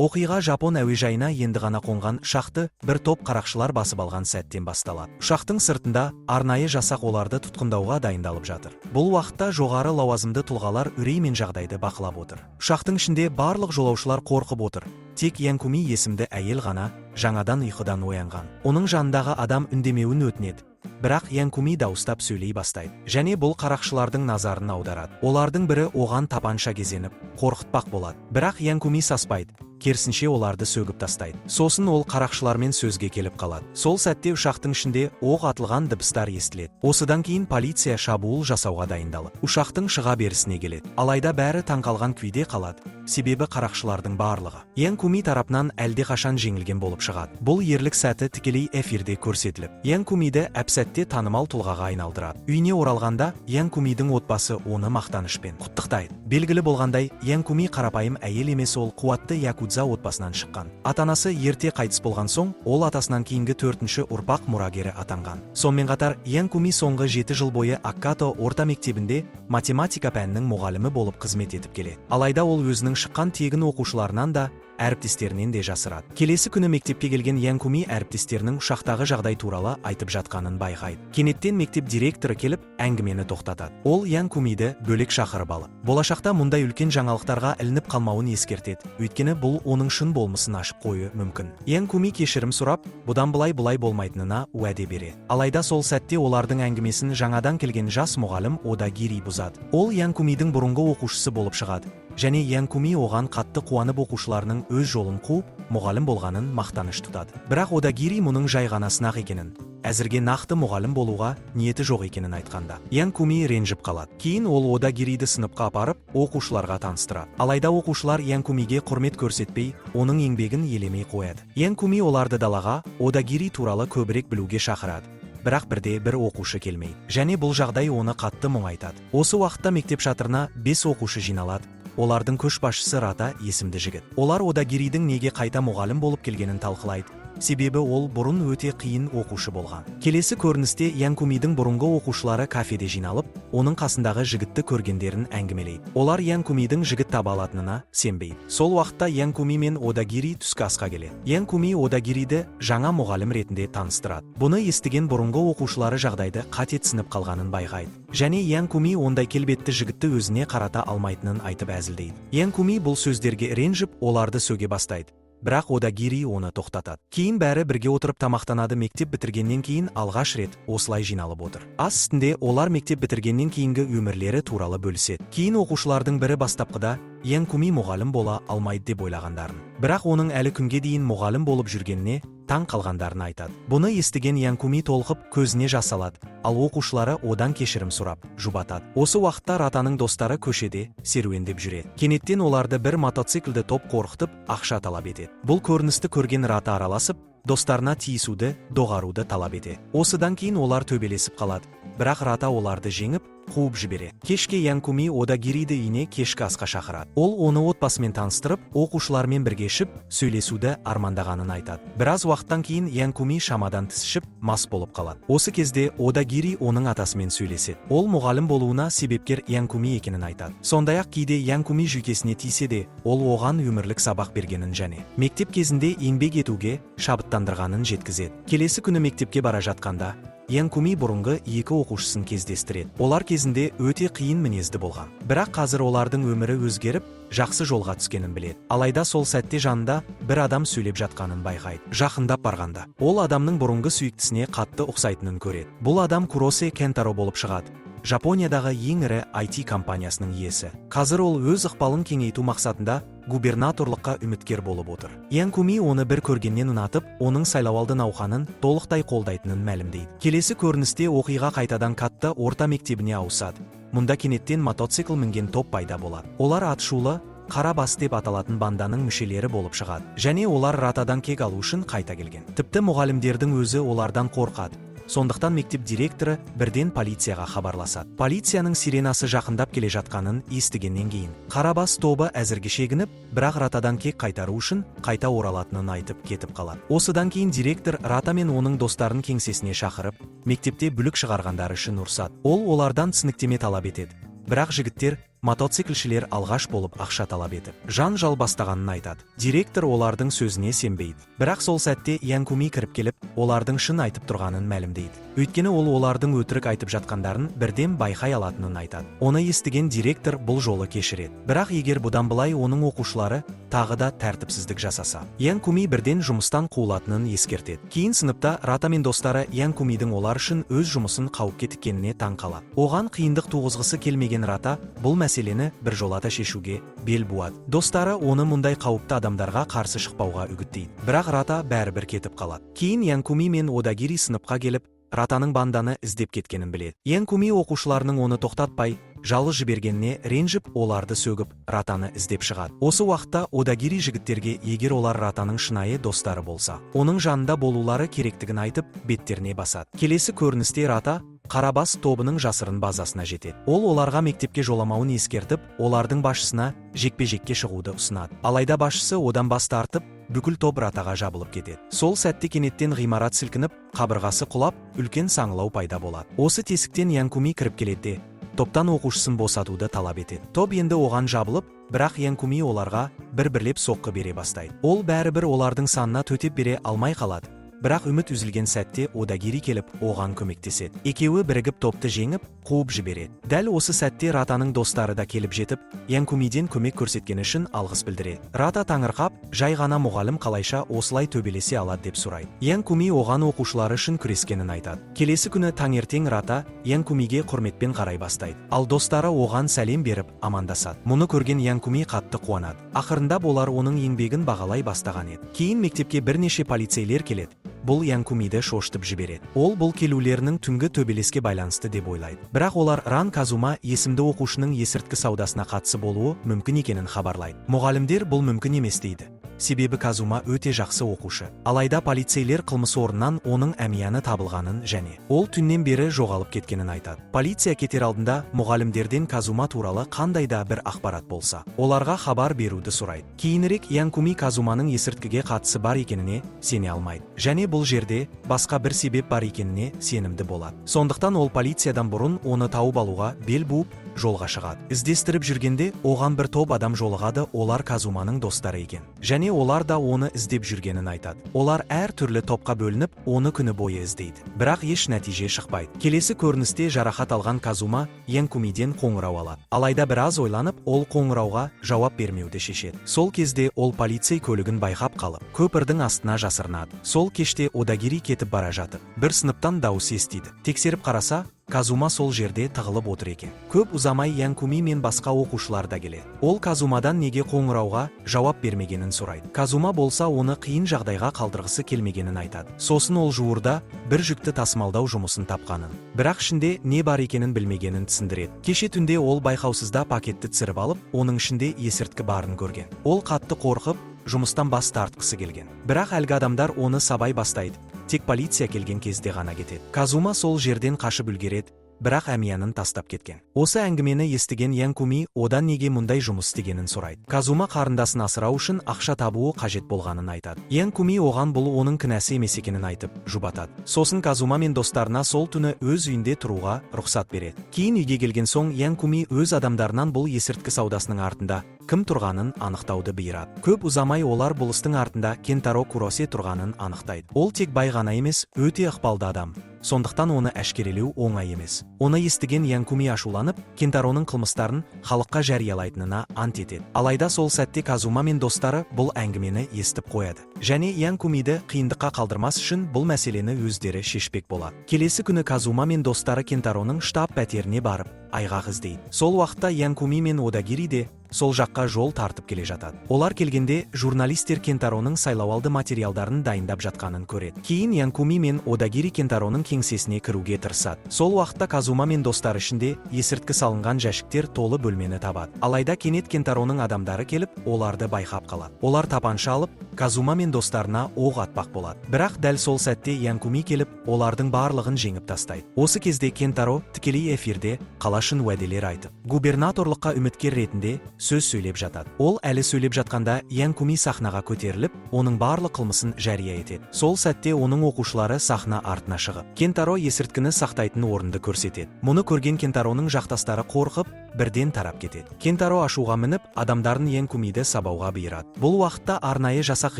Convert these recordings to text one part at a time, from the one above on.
Оқиға жапон әуежайына енді ғана қонған ұшақты бір топ қарақшылар басып алған сәттен басталады. Ұшақтың сыртында арнайы жасақ оларды тұтқындауға дайындалып жатыр. Бұл уақытта жоғары лауазымды тұлғалар үреймен жағдайды бақылап отыр. Ұшақтың ішінде барлық жолаушылар қорқып отыр. Тек Янкуми есімді әйел ғана жаңадан ұйқыдан оянған. Оның жанындағы адам үндемеуін өтінеді. Бірақ Янкуми дауыстап сөйлей бастайды және бұл қарақшылардың назарын аударады. Олардың бірі оған тапанша кезеніп, қорқытпақ болады. Бірақ Янкуми саспайды, керісінше оларды сөгіп тастайды. Сосын ол қарақшылармен сөзге келіп қалады. Сол сәтте ұшақтың ішінде оқ атылған дыбыстар естіледі. Осыдан кейін полиция шабуыл жасауға дайындалып, ұшақтың шыға берісіне келеді. Алайда бәрі таңқалған күйде қалады, себебі қарақшылардың барлығы Янкуми тарапынан әлдеқашан жеңілген болып шығады. Бұл ерлік сәті тікелей эфирде көрсетіліп, Янкумиді әп-сәтте танымал тұлғаға айналдырады. Үйіне оралғанда Янкумидің отбасы оны мақтанышпен құттықтайды. Белгілі болғандай, Янкуми қарапайым әйел емес, ол қуатты якудза отбасынан шыққан. Ата-анасы ерте қайтыс болған соң, ол атасынан кейінгі төртінші ұрпақ мұрагері атанған. Сонымен қатар Янкуми соңғы 7 жыл бойы Аккато орта мектебінде математика пәнінің мұғалімі болып қызмет етіп келеді. Алайда ол өзінің шыққан тегін оқушыларынан да, әріптестерінен де жасырады. Келесі күні мектепке келген Янкуми әріптестерінің ұшақтағы жағдай туралы айтып жатқанын байқайды. Кенеттен мектеп директоры келіп, әңгімені тоқтатады. Ол Янкумиді бөлек шақырып алып, болашақта мұндай үлкен жаңалықтарға ілініп қалмауын ескертеді, өйткені бұл оның шын болмысын ашып қоюы мүмкін. Янкуми кешірім сұрап, бұдан былай бұлай болмайтынына уәде береді. Алайда сол сәтте олардың әңгімесін жаңадан келген жас мұғалім Одагири бұзады. Ол Янкумидің бұрынғы оқушысы болып шығады және Янкуми оған қатты қуанып, оқушыларының өз жолын қуып, мұғалім болғанын мақтаныш тұтады. Бірақ Одагири мұның жай ғана сынақ екенін, әзірге нақты мұғалім болуға ниеті жоқ екенін айтқанда, Янкуми ренжіп қалады. Кейін ол Одагириді сыныпқа апарып, оқушыларға таныстырады. Алайда оқушылар Янкумиге құрмет көрсетпей, оның еңбегін елемей қояды. Янкуми оларды далаға Одагири туралы көбірек білуге шақырады, бірақ бірде бір оқушы келмейді және бұл жағдай оны қатты мұңайтады. Осы уақытта мектеп шатырына бес оқушы жиналады. Олардың көшбасшысы Рата есімді жігіт. Олар Одагиридің неге қайта мұғалім болып келгенін талқылайды, себебі ол бұрын өте қиын оқушы болған. Келесі көріністе Янкумидің бұрынғы оқушылары кафеде жиналып, оның қасындағы жігітті көргендерін әңгімелейді. Олар Янкумидің жігіт таба алатынына сенбейді. Сол уақытта Янкуми мен Одагири түскі асқа келеді. Янкуми Одагириді жаңа мұғалім ретінде таныстырады. Бұны естіген бұрынғы оқушылары жағдайды қате түсініп қалғанын байқайды және Янкуми ондай келбетті жігітті өзіне қарата алмайтынын айтып әзілдейді. Янкуми бұл сөздерге ренжіп, оларды сөге бастайды, бірақ Одагири оны тоқтатады. Кейін бәрі бірге отырып тамақтанады. Мектеп бітіргеннен кейін алғаш рет осылай жиналып отыр. Ас үстінде олар мектеп бітіргеннен кейінгі өмірлері туралы бөліседі. Кейін оқушылардың бірі бастапқыда Янкуми мұғалім бола алмайды деп ойлағандарын, бірақ оның әлі күнге дейін мұғалім болып жүргеніне таң қалғандарын айтады. Бұны естіген Янкуми толқып, көзіне жас алады, ал оқушылары одан кешірім сұрап, жұбатады. Осы уақытта Ратаның достары көшеде серуендеп жүреді. Кенеттен оларды бір мотоциклді топ қорқытып, ақша талап етеді. Бұл көріністі көрген Рата араласып, достарына тиісуді доғаруды талап етеді. Осыдан кейін олар төбелесіп қалады, бірақ Рата оларды жеңіп, қуып жібереді. Кешке Янкуми Одагириді үйіне кешкі асқа шақырады. Ол оны отбасымен таныстырып, оқушылармен бірге ішіп, сөйлесуді армандағанын айтады. Біраз уақыттан кейін Янкуми шамадан тыс ішіп, мас болып қалады. Осы кезде Одагири оның атасымен сөйлеседі. Ол мұғалім болуына себепкер Янкуми екенін айтады. Сондай ақ кейде Янкуми жүйкесіне тисе де, ол оған өмірлік сабақ бергенін және мектеп кезінде еңбек етуге шабыттандырғанын жеткізеді. Келесі күні мектепке бара жатқанда Янкуми бұрынғы екі оқушысын кездестіреді. Олар кезінде өте қиын мінезді болған, бірақ қазір олардың өмірі өзгеріп, жақсы жолға түскенін біледі. Алайда сол сәтте жанында бір адам сөйлеп жатқанын байқайды. Жақындап барғанда ол адамның бұрынғы сүйіктісіне қатты ұқсайтынын көреді. Бұл адам Куросе Кентаро болып шығады, Жапониядағы ең ірі IT компаниясының иесі. Қазір ол өз ықпалын кеңейту мақсатында губернаторлыққа үміткер болып отыр. Янкуми оны бір көргеннен ұнатып, оның сайлауалды науқанын толықтай қолдайтынын мәлімдейді. Келесі көріністе оқиға қайтадан Катта орта мектебіне ауысады. Мұнда кенеттен мотоцикл мінген топ пайда болады. Олар атышулы Қара бас деп аталатын банданың мүшелері болып шығады және олар Ратадан кек алу үшін қайта келген. Тіпті мұғалімдердің өзі олардан қорқады, сондықтан мектеп директоры бірден полицияға хабарласады. Полицияның сиренасы жақындап келе жатқанын естігеннен кейін Қарабас тобы әзірге шегініп, бірақ Ратадан кек қайтару үшін қайта оралатынын айтып, кетіп қалады. Осыдан кейін директор Рата мен оның достарын кеңсесіне шақырып, мектепте бүлік шығарғандары үшін ұрсады. Ол олардан түсініктеме талап етеді, бірақ жігіттер Мотоциклшілер алғаш болып ақша талап етіп, жанжал бастағанын айтады. Директор олардың сөзіне сенбейді. Бірақ сол сәтте Янкуми кіріп келіп, олардың шын айтып тұрғанын мәлімдейді. Өйткені ол олардың өтірік айтып жатқандарын бірден байқай алатынын айтады. Оны естіген директор бұл жолы кешіреді. Бірақ егер бұдан былай оның оқушылары тағы да тәртіпсіздік жасаса, Янкуми бірден жұмыстан қуылатынын ескертеді. Кейін сыныпта Рата мен достары Янкумидің олар үшін өз жұмысын қауіпке тіккеніне таң қалады. Оған қиындық туғызғысы келмеген Рата бұл мәселені біржолата шешуге бел буады. Достары оны мұндай қауіпті адамдарға қарсы шықпауға үгіттейді. Бірақ Рата бәрібір кетіп қалады. Кейін Янкуми мен Одагири сыныпқа келіп, Ратаның банданы іздеп кеткенін біледі. Янкуми оқушыларының оны тоқтатпай, жалғыз жібергеніне ренжіп, оларды сөгіп, Ратаны іздеп шығады. Осы уақытта Одагири жігіттерге егер олар Ратаның шынайы достары болса, оның жанында болулары керектігін айтып, беттеріне басады. Келесі көріністе Рата Қарабас тобының жасырын базасына жетеді. Ол оларға мектепке жоламауын ескертіп, олардың басшысына жекпе-жекке шығуды ұсынады. Алайда басшысы одан бас тартып, бүкіл топ Ратаға жабылып кетеді. Сол сәтте кенеттен ғимарат сілкініп, қабырғасы құлап, үлкен саңылау пайда болады. Осы тесіктен Янкуми кіріп келеді де, топтан оқушысын босатуды талап етеді. Топ енді оған жабылып, бірақ Янкуми оларға бір-бірлеп соққы бере бастайды. Ол бәрібір олардың санына төтеп бере алмай қалады. Бірақ үміт үзілген сәтте Одагири келіп, оған көмектеседі. Екеуі бірігіп топты жеңіп, қуып жібереді. Дәл осы сәтте Ратаның достары да келіп жетіп, Янкумиден көмек көрсеткені үшін алғыс білдіреді. Рата таңырқап, жай ғана мұғалім қалайша осылай төбелесе алады деп сұрайды. Янкуми оған оқушылары үшін күрескенін айтады. Келесі күні таңертең Рата Янкумиге құрметпен қарай бастайды. Ал достары оған сәлем беріп, амандасады. Мұны көрген Янкуми қатты қуанады. Ақырындап олар оның еңбегін бағалай бастаған еді. Кейін мектепке бірнеше полицейлер келеді. Бұл Янкумиді шошытып жібереді. Ол бұл келулерінің түнгі төбелеске байланысты деп ойлайды. Бірақ олар Ран Казума есімді оқушының есірткі саудасына қатысы болуы мүмкін екенін хабарлайды. Мұғалімдер бұл мүмкін емес дейді. Себебі Казума өте жақсы оқушы. Алайда полицейлер қылмыс орнынан оның әмияны табылғанын және ол түннен бері жоғалып кеткенін айтады. Полиция кетер алдында мұғалімдерден Казума туралы қандай да бір ақпарат болса, оларға хабар беруді сұрайды. Кейінірек Янкуми Казуманың есірткіге қатысы бар екеніне сене алмайды. Және бұл жерде басқа бір себеп бар екеніне сенімді болады. Сондықтан ол полициядан бұрын оны тауып алуға бел буып, жолға шығады. Іздестіріп жүргенде оған бір топ адам жолығады, олар Казуманың достары екен. Және олар да оны іздеп жүргенін айтады. Олар әр түрлі топқа бөлініп, оны күні бойы іздейді. Бірақ еш нәтиже шықпайды. Келесі көріністе жарақат алған Казума Янкумиден қоңырау алады. Алайда біраз ойланып, ол қоңырауға жауап бермеуді шешеді. Сол кезде ол полицей көлігін байқап қалып, көпірдің астына жасырынады. Сол кеште Одагири кетіп бара жатып, бір сыныптан дауыс естиді. Тексеріп қараса, Казума сол жерде тығылып отыр екен. Көп ұзамай Янкуми мен басқа оқушылар да келеді. Ол Казумадан неге қоңырауға жауап бермегенін сұрайды. Казума болса, оны қиын жағдайға қалдырғысы келмегенін айтады. Сосын ол жуырда бір жүкті тасымалдау жұмысын тапқанын, бірақ ішінде не бар екенін білмегенін түсіндіреді. Кеше түнде ол байқаусызда пакетті түсіріп алып, оның ішінде есірткі барын көрген. Ол қатты қорқып, жұмыстан бас тартқысы келген. Бірақ әлгі адамдар оны сабай бастайды. Тек полиция келген кезде ғана кетеді. Казума сол жерден қашып үлгереді, бірақ әмиянын тастап кеткен. Осы әңгімені естіген Янкуми одан неге мұндай жұмыс істегенін сұрайды. Казума қарындасын асырау үшін ақша табуы қажет болғанын айтады. Янкуми оған бұл оның кінәсі емес екенін айтып, жұбатады. Сосын Казума мен достарына сол түні өз үйінде тұруға рұқсат береді. Кейін үйге келген соң Янкуми өз адамдарынан бұл есірткі саудасының артында кім тұрғанын анықтауды бұйырады. Көп ұзамай олар бұл істің артында Кентаро Куросе тұрғанын анықтайды. Ол тек бай ғана емес, өте ықпалды адам. Сондықтан оны әшкерелеу оңай емес. Оны естіген Янкуми ашуланып, Кентароның қылмыстарын халыққа жариялайтынына ант етеді. Алайда сол сәтте Казума мен достары бұл әңгімені естіп қояды. Және Янкумиді қиындыққа қалдырмас үшін бұл мәселені өздері шешпек болады. Келесі күні Казума мен достары Кентароның штаб пәтеріне барып, айғақ іздейді. Сол уақытта Янкуми мен Одагири де сол жаққа жол тартып келе жатады. Олар келгенде журналистер Кентароның сайлауалды материалдарын дайындап жатқанын көреді. Кейін Янкуми мен Одагири Кентароның кеңсесіне кіруге тырысады. Сол уақытта Казума мен достары ішінде есірткі салынған жәшіктер толы бөлмені табады. Алайда кенет Кентароның адамдары келіп, оларды байқап қалады. Олар тапанша алып, Казума мен достарына оқ атпақ болады. Бірақ дәл сол сәтте Янкуми келіп, олардың барлығын жеңіп тастайды. Осы кезде Кентаро тікелей эфирде қалашық ағашын уәделер айтып, губернаторлыққа үміткер ретінде сөз сөйлеп жатады. Ол әлі сөйлеп жатқанда, Янкуми сахнаға көтеріліп, оның барлық қылмысын жария етеді. Сол сәтте оның оқушылары сахна артына шығып, Кентаро есірткіні сақтайтын орынды көрсетеді. Мұны көрген Кентароның жақтастары қорқып, бірден тарап кетеді. Кентаро ашуға мініп, адамдарын Янкумиді сабауға бұйырады. Бұл уақытта арнайы жасақ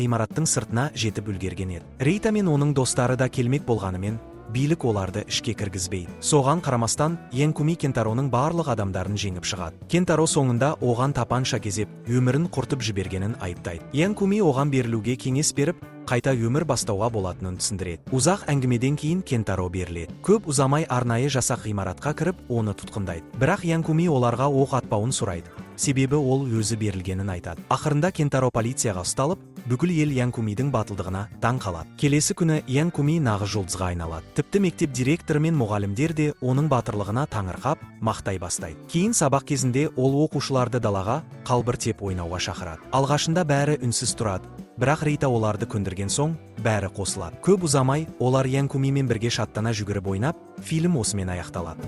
ғимараттың сыртына жетіп үлгерген еді. Рейта мен оның достары да келмек болғанымен, билік оларды ішке кіргізбейді. Соған қарамастан, Янкуми Кентароның барлық адамдарын жеңіп шығады. Кентаро соңында оған тапанша кезеп, өмірін құртып жібергенін айыптайды. Янкуми оған берілуге кеңес беріп, қайта өмір бастауға болатынын түсіндіреді. Ұзақ әңгімеден кейін Кентаро беріледі. Көп ұзамай арнайы жасақ ғимаратқа кіріп, оны тұтқындайды. Бірақ Янкуми оларға оқ атпауын сұрайды. Себебі ол өзі берілгенін айтады. Ақырында Кентаро полицияға ұсталып, бүкіл ел Янкумидің батылдығына таң қалады. Келесі күні Янкуми нағыз жұлдызға айналады. Тіпті мектеп директоры мен мұғалімдер де оның батырлығына таңырқап, мақтай бастайды. Кейін сабақ кезінде ол оқушыларды далаға қалбыр теп ойнауға шақырады. Алғашында бәрі үнсіз тұрады, бірақ Рейта оларды көндірген соң, бәрі қосылады. Көп ұзамай олар Янкумимен бірге шаттана жүгіріп ойнап, фильм осымен аяқталады.